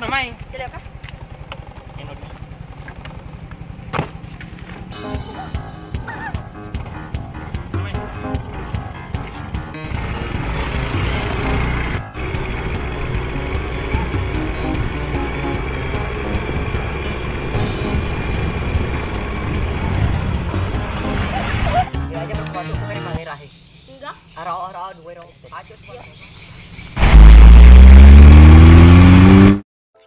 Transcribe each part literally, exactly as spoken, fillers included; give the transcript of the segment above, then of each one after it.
Mai. Iya aja, berkuasa, aku ngeri mangai rahi. Enggak. Arau, arau, dua, arau. Aja tuh.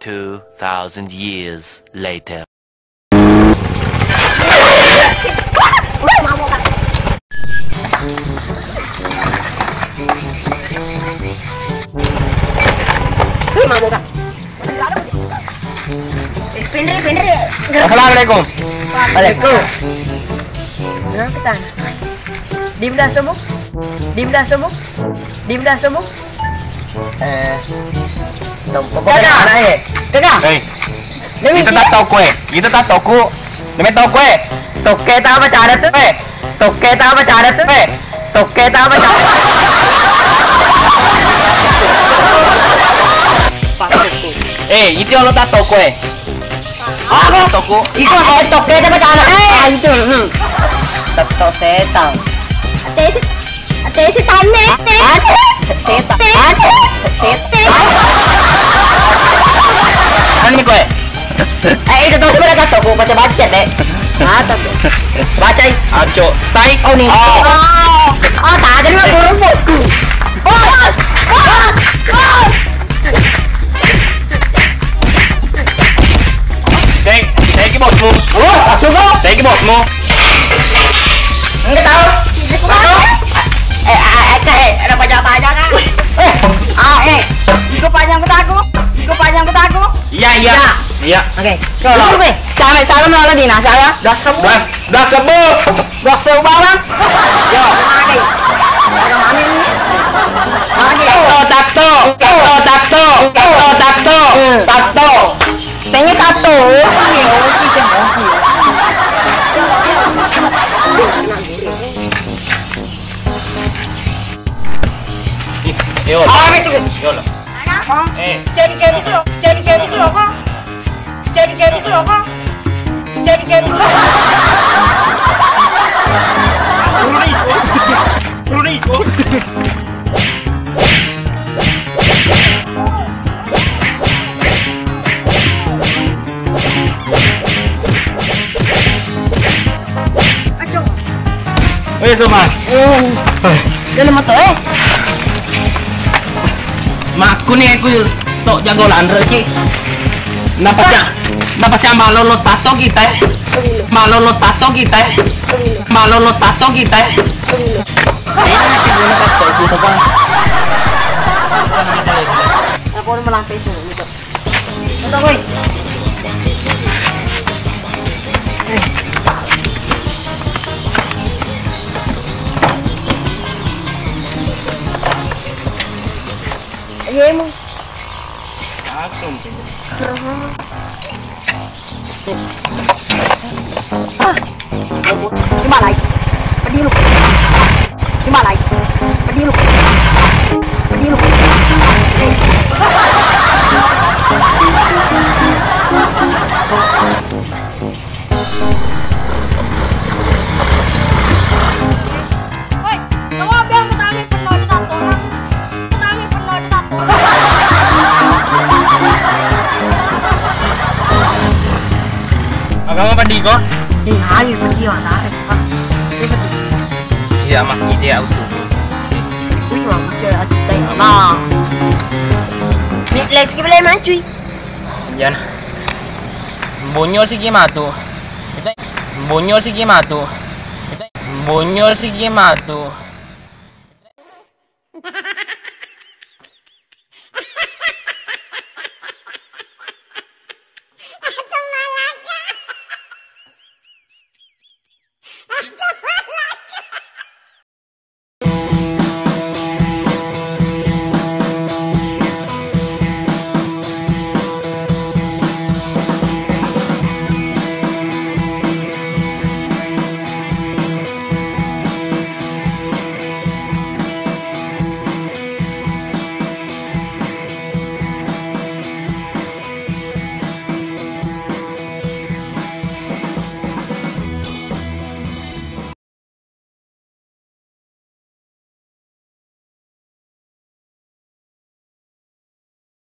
Two thousand years later. Eh, pinri, pinri. Assalamualaikum. Waalaikum. Kenapa kita? Dim dah semua. Dim dah semua. Dim dah semua. Eh. Pokoknya anak, eh. Kagak. Hei. Demi itu dia. Tak tau kue. Itu tak tau ku. Demi tau kue. Toke tak apa cara tuh? Eh. Toke tak apa cara tuh? Eh. Toke tak apa cara? Eh, itu lo tak tau kue. Apa? Toko. Iko, eh, toke apa cara? Eh, itu, hmm. Tetto setang. Ate si, ate si tane. Ate setang. Ate setang. Ani koe. Eh, itu tuh sebenarnya toko baca-baca deh. Mata tuh. Bacai. Aco. Tai. Oh, nih. Oh. Oh, oh, tak ada lu kerupukku. Bos, bos, bos. Thank, thank you bosmu. Oh, langsung kok. Thank you bosmu. Enggak tahu. Tahu? Eh, eh, eh, eh, ada pajak-pajak kan? Eh, ah, eh. Iko panjang kutaku. Iko panjang kutaku. Iya, iya. Iya. Iya. Oke. Coba. Dulu, Be. Sampai salam lalu di nasa ya. Dasar. Das, das sebut. Bos, coba, Bang. Yo. Ada mana ini? Mana ini? Tato, tato, tato, tato, tato, tato, tato. Tanya tato. Ih, yo. Ah, betul. Yo lah. Eh. Jadi-jadi kelo, jadi-jadi kelo ko. Jadi-jadi kelo ko. Jadi-jadi kelo ko. Ruri ko. Ruri ko. Weh, Soma. Eh. Dalam motor, eh. Makku ni aku sok jago lanre ki. Napa sih? Napa sih malolo tato kita, eh? Malolo tato kita, eh? Malolo tato kita, eh? Ini nanti guna tato kita, Bang. Aku mau melampai sini, gitu. Betul, woi. Iya, emang. Ah. Gimana itu? Pedih lu. Gimana itu? Pedih lu. Pedih lu. Woi, kamu apa yang ketami penuh di tato, ha? Ketami penuh di tato. Agama pedih kok? Eh, ayo pedih, mana? Eh, Pak. Dia pedih. Iya, Mak. Ide auto. Wih, Mak, cewek ati teh. Nah. Ni, les ki bele mancui. Jan. Bonyo siki matu. Bonyo siki matu. Bonyo siki matu.